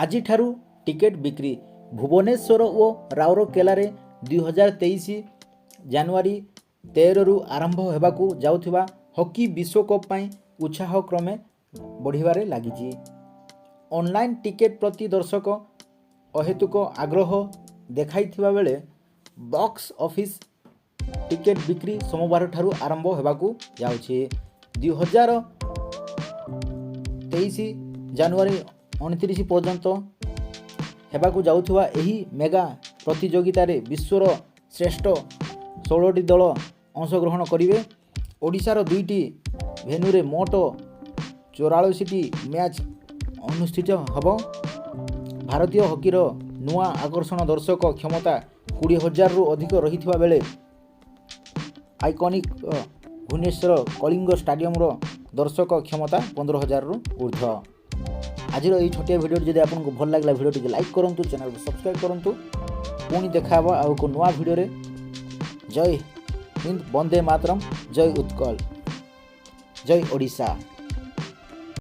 ଆଜିଠାରୁ ଟିକେଟ୍ ବିକ୍ରି। ଭୁବନେଶ୍ୱର ଓ ରାଉରକେଲାରେ 2023 ଜାନୁଆରୀ 13ରୁ ଆରମ୍ଭ ହେବାକୁ ଯାଉଥିବା ହକି ବିଶ୍ୱକପ୍ ପାଇଁ ଉତ୍ସାହ କ୍ରମେ ବଢ଼ିବାରେ ଲାଗିଛି। ଅନଲାଇନ୍ ଟିକେଟ୍ ପ୍ରତି ଦର୍ଶକ ଅହେତୁକ ଆଗ୍ରହ ଦେଖାଇଥିବା ବେଳେ ବକ୍ସ ଅଫିସ୍ ଟିକେଟ୍ ବିକ୍ରି ସୋମବାରଠାରୁ ଆରମ୍ଭ ହେବାକୁ ଯାଉଛି। 2023 ଜାନୁଆରୀ 29 ପର୍ଯ୍ୟନ୍ତ ହେବାକୁ ଯାଉଥିବା ଏହି ମେଗା ପ୍ରତିଯୋଗିତାରେ ବିଶ୍ୱର ଶ୍ରେଷ୍ଠ 16ଟି ଦଳ ଅଂଶଗ୍ରହଣ କରିବେ। ଓଡ଼ିଶାର ଦୁଇଟି ଭେନ୍ୟୁରେ ମୋଟ 44ଟି ମ୍ୟାଚ୍ ଅନୁଷ୍ଠିତ ହେବ। ଭାରତୀୟ ହକିର ନୂଆ ଆକର୍ଷଣ ଦର୍ଶକ କ୍ଷମତା 20,000ରୁ ଅଧିକ ରହିଥିବା ବେଳେ ଆଇକନିକ୍ ଭୁବନେଶ୍ୱର କଳିଙ୍ଗ ଷ୍ଟାଡିୟମର ଦର୍ଶକ କ୍ଷମତା 15,000ରୁ ଉର୍ଦ୍ଧ୍ୱ। ଆଜିର ଏହି ଛୋଟିଆ ଭିଡ଼ିଓଟି ଯଦି ଆପଣଙ୍କୁ ଭଲ ଲାଗିଲା, ଭିଡ଼ିଓଟିକୁ ଲାଇକ୍ କରନ୍ତୁ, ଚ୍ୟାନେଲକୁ ସବସ୍କ୍ରାଇବ୍ କରନ୍ତୁ। ପୁଣି ଦେଖା ହେବ ଆଉ ଏକ ନୂଆ ଭିଡ଼ିଓରେ। ଜୟ ହିନ୍ଦ, ବନ୍ଦେ ମାତରମ୍, ଜୟ ଉତ୍କଳ, ଜୟ ଓଡ଼ିଶା।